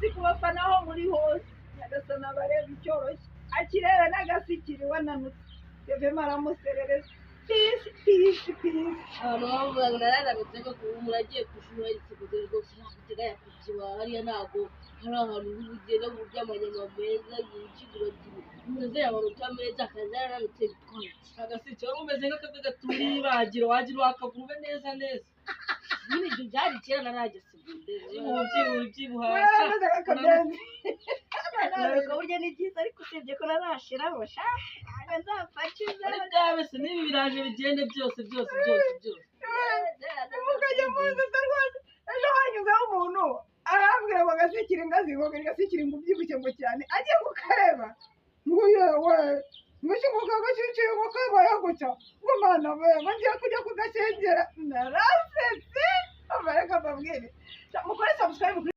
Peace ku bafana aho muri hose. Nyagasani abareba icyoroshye, akirebe n'agasikiri wananutse, Kevin aramuserereza. Peace, peace, peace. Abantu bavuga ngo narananutse, ko ubu umuntu agiye ku ishuri ari segonderi rwose ntabwo uteganya kubyibuha. Hariya ntabwo hari ahantu uri bugende ngo urye amanyama meza, ukigura umuntu azanye amanota meza akaza yarananutse, bitwaye iki? Agaseke, wari umeze nk'akabwa gaturiye ibagiro, wagira wakagurube neza neza. Nyine ibyo byari kera narajya segonderi. Ubyibuha, ubyibuha, ubyibuha. Yarameze nk'akabenzi. Kunanuka burya ni byiza, ariko usibye ko narashiraho sha, ntabwo nzapfa nshyizeho. Ari bwawe se n'ibi biraje bigende byose byose byose byose. Mukajya munsetsa rwose. Ejo hanyuzeho umuntu arambwira ngo gasikire ingazi, ngo gasikire, ngo ubyibushye ngo cyane. Agiye kukareba ngo yewe, ngo iki, ngo kagashyushye, ngo kabaye gutya, ngo mana we, ngo ngiye kujya kugashyengera. Narasetse. Reka mbabwire, mukore subscribe kuri